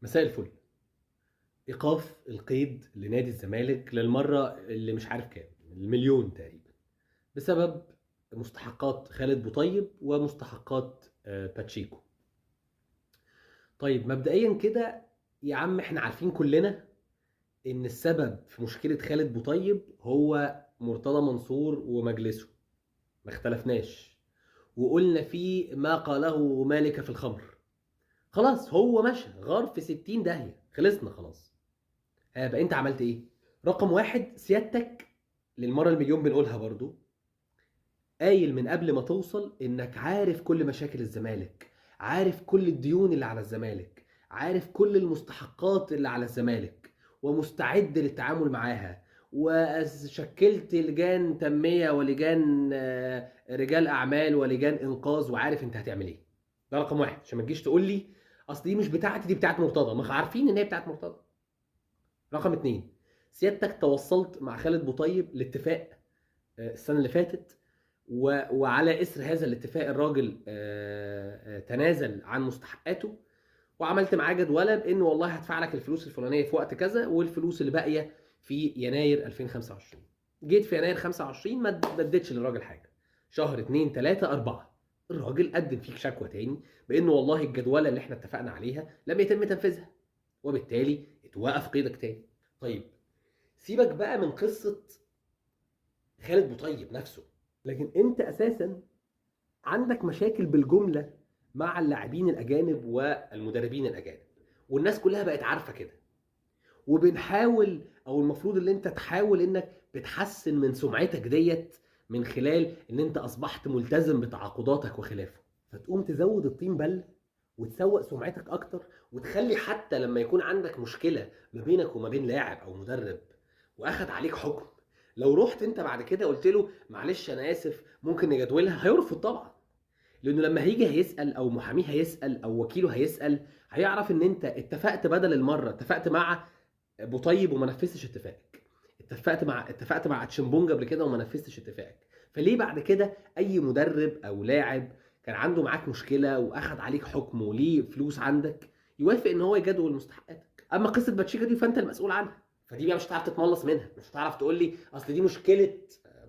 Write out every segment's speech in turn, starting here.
مساء الفل. ايقاف القيد لنادي الزمالك للمرة اللي مش عارف كام، المليون تقريبا، بسبب مستحقات خالد بوطيب ومستحقات باتشيكو. طيب مبدئيا كده يا عم، احنا عارفين كلنا ان السبب في مشكلة خالد بوطيب هو مرتضى منصور ومجلسه، ما اختلفناش وقلنا فيه ما قاله مالك في الخمر. خلاص هو مشى غار في 60 داهية، خلصنا خلاص. بقى انت عملت ايه؟ رقم واحد، سيادتك للمرة المليون بنقولها برضو، قايل من قبل ما توصل انك عارف كل مشاكل الزمالك، عارف كل الديون اللي على الزمالك، عارف كل المستحقات اللي على الزمالك، ومستعد للتعامل معاها، وشكلت لجان تنمية ولجان رجال أعمال ولجان إنقاذ، وعارف انت هتعمل ايه. ده رقم واحد، عشان ما تجيش تقول لي اصل دي مش بتاعتي دي بتاعت مرتضى، ما عارفين ان هي بتاعت مرتضى. رقم اتنين، سيادتك توصلت مع خالد بوطيب لاتفاق السنة اللي فاتت، وعلى إثر هذا الاتفاق الراجل تنازل عن مستحقاته، وعملت معاه جدولة بإن والله هدفع لك الفلوس الفلانية في وقت كذا والفلوس اللي باقية في يناير 2025. جيت في يناير 25 ما اديتش للراجل حاجة، شهر 2 3 4 الراجل قدم فيك شكوى تاني بإنه والله الجدولة اللي احنا اتفقنا عليها لم يتم تنفيذها، وبالتالي اتوقف قيدك تاني. طيب سيبك بقى من قصة خالد بوطيب نفسه، لكن انت اساسا عندك مشاكل بالجملة مع اللاعبين الاجانب والمدربين الاجانب، والناس كلها بقت عارفة كده، وبنحاول او المفروض ان انت تحاول انك بتحسن من سمعتك ديت من خلال ان انت اصبحت ملتزم بتعاقداتك وخلافه، فتقوم تزود الطين بله وتسوق سمعتك اكتر، وتخلي حتى لما يكون عندك مشكلة ما بينك وما بين لاعب او مدرب واخد عليك حكم، لو رحت انت بعد كده قلت له معلش انا اسف ممكن نجدولها، هيرفض طبعا، لانه لما هيجي هيسال او محاميه هيسال او وكيله هيسال، هيعرف ان انت اتفقت بدل المرة، اتفقت مع بوطيب وما نفذتش اتفاقك، اتفقت مع تشيمبونج قبل كده وما نفذتش اتفاقك، فليه بعد كده اي مدرب او لاعب كان عنده معاك مشكلة واخد عليك حكم وليه فلوس عندك يوافق ان هو يجدول مستحقاتك؟ اما قصة باتشيكو دي فانت المسؤول عنها، فدي بقى مش هتعرف تتملص منها، مش هتعرف تقول لي اصل دي مشكلة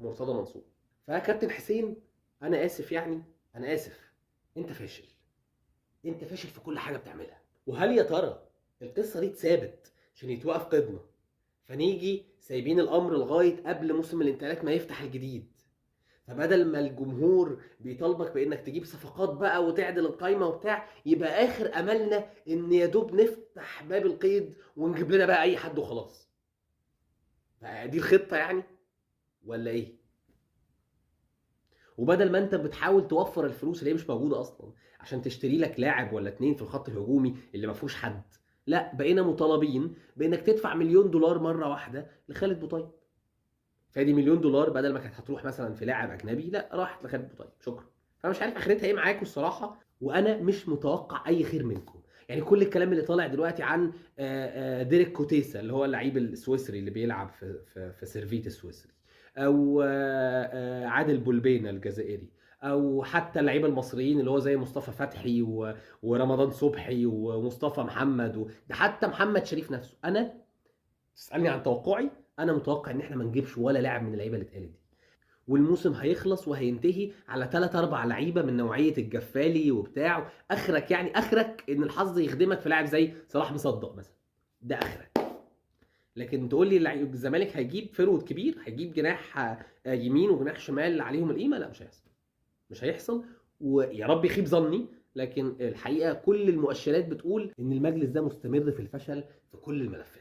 مرتضى منصور. فكابتن حسين انا اسف، يعني انا اسف، انت فاشل، انت فاشل في كل حاجة بتعملها. وهل يا ترى القصة دي اتثابت عشان يتوقف قيدنا، فنيجي سايبين الامر لغاية قبل موسم الانتقالات ما يفتح الجديد، فبدل ما الجمهور بيطالبك بانك تجيب صفقات بقى وتعدل القايمة وبتاع، يبقى اخر املنا ان يا دوب نفتح باب القيد ونجيب لنا بقى اي حد وخلاص؟ دي الخطة يعني ولا ايه؟ وبدل ما انت بتحاول توفر الفلوس اللي هي مش موجودة اصلا عشان تشتري لك لاعب ولا اتنين في الخط الهجومي اللي ما فيهوش حد، لا بقينا مطالبين بانك تدفع $1,000,000 مرة واحدة لخالد بوطيب. فادي $1,000,000 بدل ما كانت هتروح مثلا في لاعب اجنبي، لا راحت لخالد بوطيب، شكرا. فانا مش عارف اخرتها ايه معاكم الصراحة، وانا مش متوقع اي خير منكم. يعني كل الكلام اللي طالع دلوقتي عن ديريك كوتيسا اللي هو اللعيب السويسري اللي بيلعب في سيرفيت السويسري، او عادل بولبينا الجزائري، او حتى اللعيبة المصريين اللي هو زي مصطفى فتحي ورمضان صبحي ومصطفى محمد ده حتى محمد شريف نفسه. انا تسالني عن توقعي، انا متوقع ان احنا ما نجيبش ولا لاعب من اللعيبة اللي اتقالت دي، والموسم هيخلص وهينتهي على 3-4 لعيبة من نوعية الجفالي وبتاع. اخرك يعني اخرك ان الحظ يخدمك في لاعب زي صلاح مصدق مثلا، ده اخرك. لكن تقول لي الزمالك هيجيب forward كبير، هيجيب جناح يمين وجناح شمال عليهم القيمة، لا مش هيحصل، مش هيحصل. ويا رب يخيب ظني، لكن الحقيقة كل المؤشرات بتقول ان المجلس ده مستمر في الفشل في كل الملفات.